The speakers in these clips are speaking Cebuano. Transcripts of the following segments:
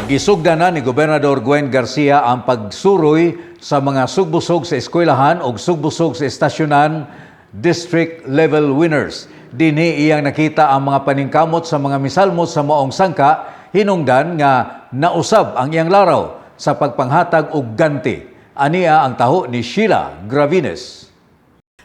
Gisugdan na ni Gobernador Gwen Garcia ang pagsuroy sa mga sugbusog sa eskwelahan o sugbusog sa estasyonan district level winners. Dinhi iyang nakita ang mga paningkamot sa mga misalmot sa maong sangka, hinungdan nga nausab ang iyang laraw sa pagpanghatag og ganti. Ania ang taho ni Sheila Gravines.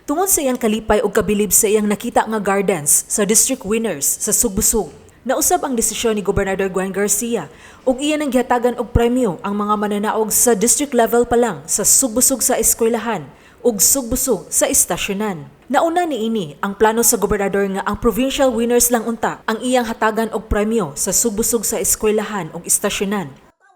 Tungod sa iyang kalipay ug kabilib sa iyang nakita nga gardens sa district winners sa Sugbusog, nausab ang desisyon ni Gobernador Gwen Garcia ug iya nang gihatagan og premyo ang mga mananaog sa district level pa lang sa Sugbusog sa eskwelahan ug Sugbusog sa estasyonan. Nauna niini ang plano sa gobernador nga ang provincial winners lang unta ang iyang hatagan og premyo sa Sugbusog sa eskwelahan ug estasyonan.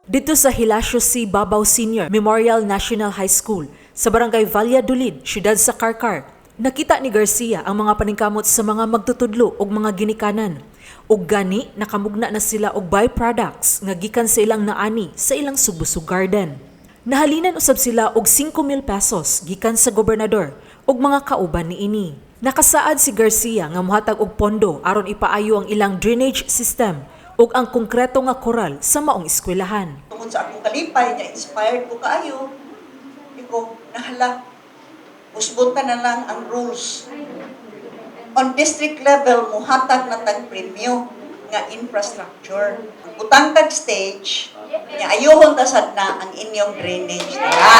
Didto sa Hilacio C. Babao Sr. Memorial National High School sa Barangay Valladolid, siyudad sa Carcar, nakita ni Garcia ang mga paningkamot sa mga magtutudlo ug mga ginikanan. Ug gani nakamugna na sila og byproducts nga gikan sa ilang naani sa ilang Sugbusog Garden. Nahalinan usab sila og 5,000 pesos gikan sa gobernador ug mga kauban niini. Nakasaad si Garcia nga mohatag og pondo aron ipaayo ang ilang drainage system ug ang konkreto nga koral sa maong eskwelahan. Tungod sa akong kalipay niya, inspired ko kaayo. Iko, nahala, usbon na lang ang rules. On district level, muhatag na tag premyo nga infrastructure. Butang tag stage, nya ayuhon ta sad na ang inyong drainage diha.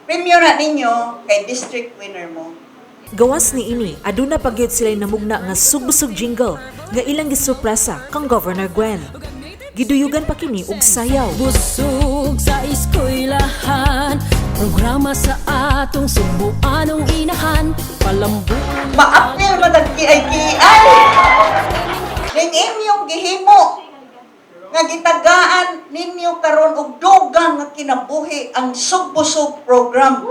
Premyo na ninyo kay district winner mo. Gawas niini, aduna pa gyud sila namugna nga sugbusog jingle nga ilang gisurpresa kang Governor Gwen. Giduyugan pa kini og sayaw. Busog sa eskwelahan, programa sa atong Sugbuanong inahan, palambuan. Maapil man ang kiay-kiay. Ning inyong gihimo nga gitagaan ninyo karon og dugang nga kinabuhi ang Sugbusog program.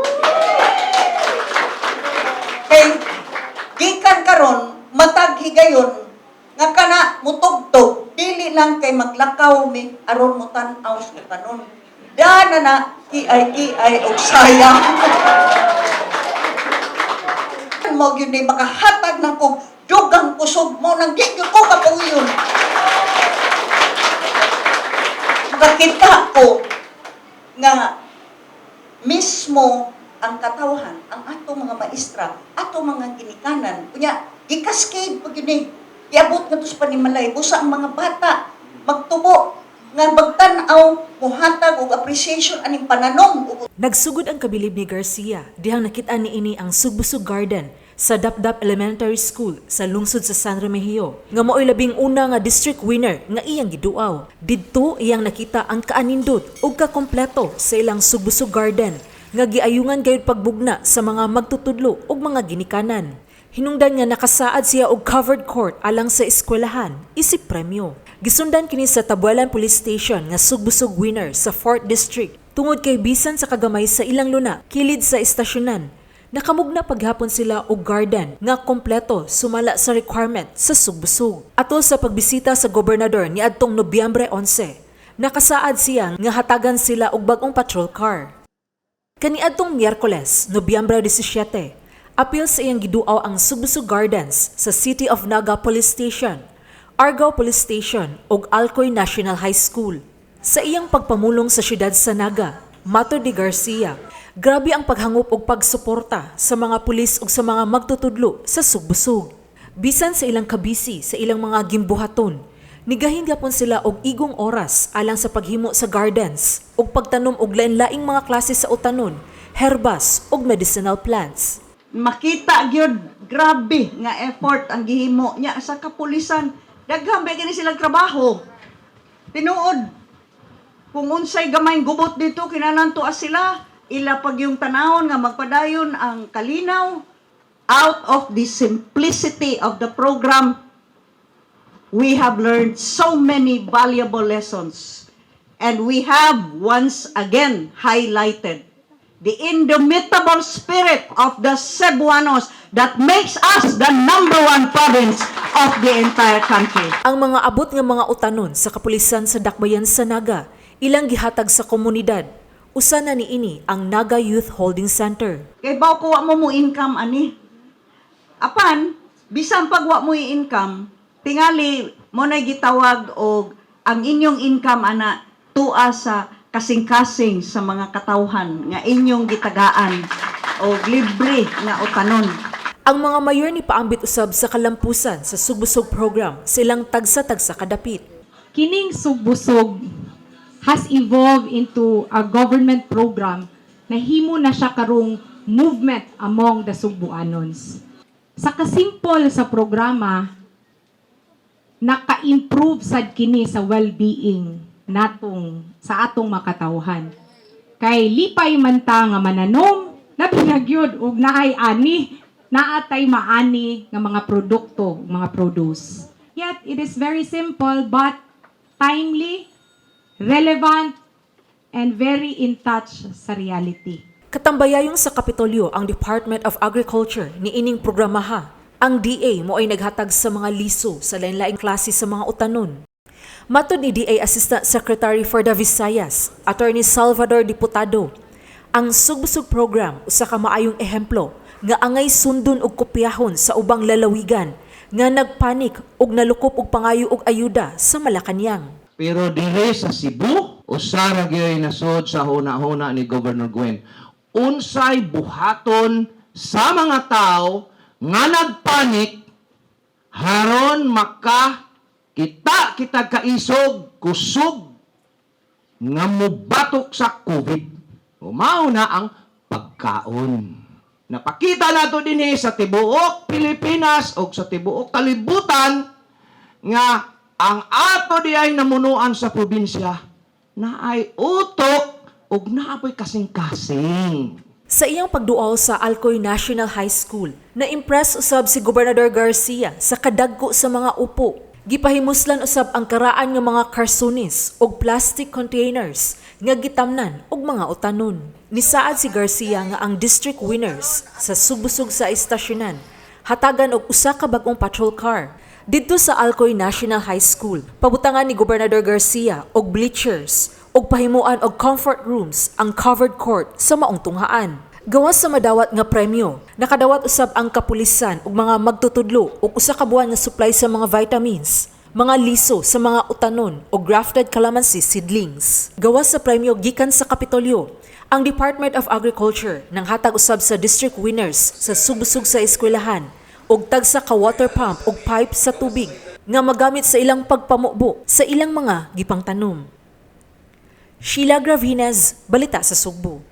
Kay gikan karon, matag higayon nga kana mutugtog, dili lang kay maglakaw mi aron mo tan-aw sa kanon. Dana na kiay-kiay og sayang. Mo gyud ni makahatag ng kog dugang kusog mo nang di gyud ko kapuyon. Makakita ko nga mismo ang katawhan, ang ato mga maestra, ato mga ginikanan, unya gi-cascade pa gyud ni. Giabot ngadto sa panimalay, busa ang mga bata magtubo nga magtan-aw, muhatag og appreciation aning pananom ug Nagsugod ang kabilib ni Garcia dihang nakita niini ang Sugbusog Garden sa Dapdap Elementary School sa lungsod sa San Remigio nga mao'y labing una nga district winner nga iyang giduaw. Didto iyang nakita ang kaanindot ug kakompleto sa ilang Sugbusog Garden nga giayungan gayud pagbugna sa mga magtutudlo ug mga ginikanan. Hinungdan nga nakasaad siya og covered court alang sa eskwelahan isip premyo. Gisundan kini sa Tabuelan Police Station nga Sugbusog winner sa 4th District tungod kay bisan sa kagamay sa ilang luna kilid sa estasyonan, nakamugna paghapon sila og garden nga kompleto sumala sa requirement sa Sugbusog. Atol sa pagbisita sa gobernador niadtong Nobyembre 11, nakasaad siya nga hatagan sila og bag-ong patrol car. Kaniadtong Miyerkules, Nobyembre 17, apil sa iyang giduaw ang Sugbusog Gardens sa City of Naga Police Station, Argao Police Station ug Alcoy National High School. Sa iyang pagpamulong sa siyudad sa Naga, matod ni Garcia, grabe ang paghangop og pagsuporta sa mga pulis ug sa mga magtutudlo sa Sugbusog. Bisan sa ilang kabisi sa ilang mga gimbuhaton, nigahin gapon sila og igong oras alang sa paghimo sa gardens ug pagtanom og lain-laing mga klase sa utanon, herbas ug medicinal plants. Makita gyud, grabe nga effort ang gihimo niya sa kapulisan. Daghan ba gani silang trabaho. Tinuod, kung unsay gamay gubot dito, kinahanglan as sila ila pag yung tanawon nga magpadayon ang kalinaw. Out of the simplicity of the program, we have learned so many valuable lessons, and we have once again highlighted the indomitable spirit of the Cebuanos that makes us the number one province of the entire country. Ang mga abot nga mga utanon sa kapulisan sa Dakbayan sa Naga, ilang gihatag sa komunidad. Usa na niini ang Naga Youth Holding Center. Kay baw ko wa mo mo income ani. Apan bisan pag wa mo income, tingali mo na gitawag og Ang inyong income ana tua sa kasing-kasing sa mga katawhan nga inyong gitagaan og libre nga utanon. Ang mga mayor ni paambit usab sa kalampusan sa Sugbusog program sa ilang tagsa-tagsa kadapit. Kining Sugbusog has evolved into a government program na himo na siya karong movement among the Sugbuanons. Sa kasimple sa programa, naka-improve sad kini sa well-being natong sa atong makatawhan. Kay lipay man ta nga mananom, labi na gyud og naay ani, naatay maani nga mga produkto, mga produce. Yet it is very simple but timely, relevant, and very in touch sa reality. Katambayayong sa Kapitolyo ang Department of Agriculture ni ining programaha. Ang DA mo ay naghatag sa mga liso sa lain-laing klase sa mga utanon. Matod ni DA Assistant Secretary for the Visayas, Attorney Salvador Diputado, ang Sugbusog program usa ka maayong ehemplo nga angay sundon og kopyahon sa ubang lalawigan nga nagpanik og nalukop og pangayo og ayuda sa Malacañang. Pero dire sa Cebu, usa ra gyud nasod sa huna-huna ni Governor Gwen. Unsay buhaton sa mga tao nga nagpanik haron maka kita kita kaisog kusog nga mubatok sa COVID? O mao na ang pagkaon. Napakita nato dinhi sa tibuok Pilipinas o sa tibuok kalibutan nga ang ato di ay namunuan sa probinsya na ay utok ug naapoy kasing-kasing. Sa iyang pagduaw sa Alcoy National High School, na-impress usab si Gobernador Garcia sa kadagko sa mga upo. Gipahimuslan usab ang karaan nga mga karsunis og plastic containers nga gitamnan og mga utanon. Nisaad si Garcia nga ang district winners sa Sugbusog sa Estasyonan hatagan og usa ka bag-ong patrol car. Didto sa Alcoy National High School, pabutangan ni Gobernador Garcia og bleachers ug pahimuan og comfort rooms ang covered court sa maong tunghaan. Gawas sa madawat nga premyo, nakadawat usab ang kapulisan ug mga magtutudlo og usa ka buwan nga supply sa mga vitamins, mga liso sa mga utanon o grafted calamansi seedlings. Gawas sa premyo gikan sa Kapitolyo, ang Department of Agriculture nang hatag usab sa district winners sa Sugbusog sa Eskwelahan og tagsa ka water pump ug pipe sa tubig nga magamit sa ilang pagpamubo sa ilang mga gipangtanom. Sheila Gravinas, Balita sa Sugbo.